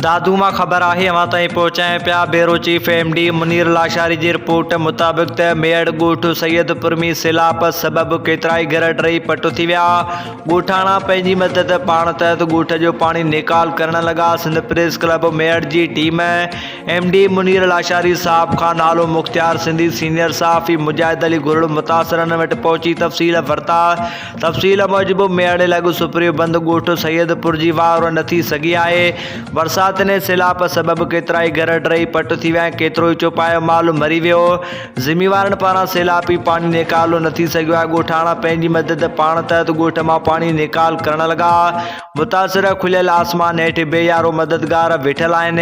دادو مان خبر آهي اوهان تائين پهچايان پيا bureau chief M D Munir Lashari جي رپورٽ مطابق ته ميهڙ ڳوٺ سيد پور ۾ سيلاب سبب ڪيترائي گهر ڊهي پٽ ٿي ويا ڳوٺاڻا پنهنجي مدد پاڻ تحت ڳوٺ جو پاڻي نيڪال ڪرڻ لڳا سنڌ پريس ڪلب ميهڙ جي team M D Munir Lashari صاحب کان نالو مختيار سنڌي سينيئر صحافي مجاهد علي گرڙ متاثرن وٽ پهچي تفصيل ورتا تفصيل موجب ميهڙ لڳ سپريو بند ڳوٺ سيد پور جي واهر نه ٿي سگهي آهي، برساتن ۽ سيلاب سبب ڪيترائي گهر ڊهي پٽ ٿي ويا ۽ ڪيترو ئي چوپايو مال مري ويو، ذميوارن پاران سيلابي پاڻي نيڪالو نه ٿي سگهيو آهي، ڳوٺاڻا پنهنجي مدد پاڻ تحت ڳوٺ مان پاڻي نيڪال ڪرڻ لڳا، متاثر کليل آسمان هيٺ بي يارو مددگار ويٺل آهن.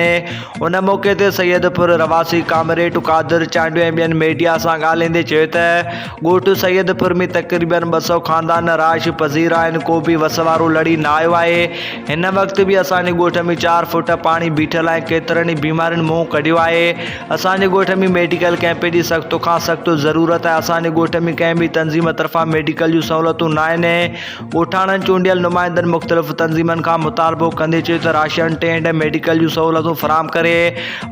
ان موقعي تي سيد پور رهواسي ڪامريڊ قادر چانڊيو ۽ ٻين ميڊيا سان ڳالهائيندي چيو ته ڳوٺ سيد پور ۾ تقريبن 200 خاندان رهائش پذير آهن ڪو به وس وارو لڙي نه آيو آهي هن وقت به اسان جي ڳوٺ ۾ چار فوٽ پاڻي بيٺل آهي ڪيترن ئي بيمارين منهن ڪڍيو آهي اسان جي ڳوٺ ۾ ميڊيڪل ڪئمپ جي سخت کان سخت ضرورت آهي اسان جي ڳوٺ ۾ ڪنهن به تنظيم طرفان ميڊيڪل جون سهولتون ناهن. ڳوٺاڻن چونڊيل نمائندن مختلف تنظيمن کان مطالبو ڪندي چيو ته راشن، ٽينٽ ۽ ميڊيڪل جون سهولتون فراهم ڪري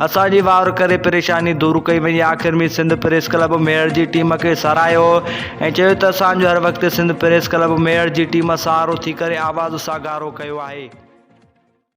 اسان جي واهر ڪري پريشاني دور ڪئي وڃي آخر ۾ سنڌ پريس ڪلب ميهڙ جي ٽيم کي ساراهيو ۽ چيو ته اسان جو هر وقت سنڌ پريس ڪلب ميهڙ جي ٽيم سهارو ٿي ڪري آواز سگهارو ڪيو آهي.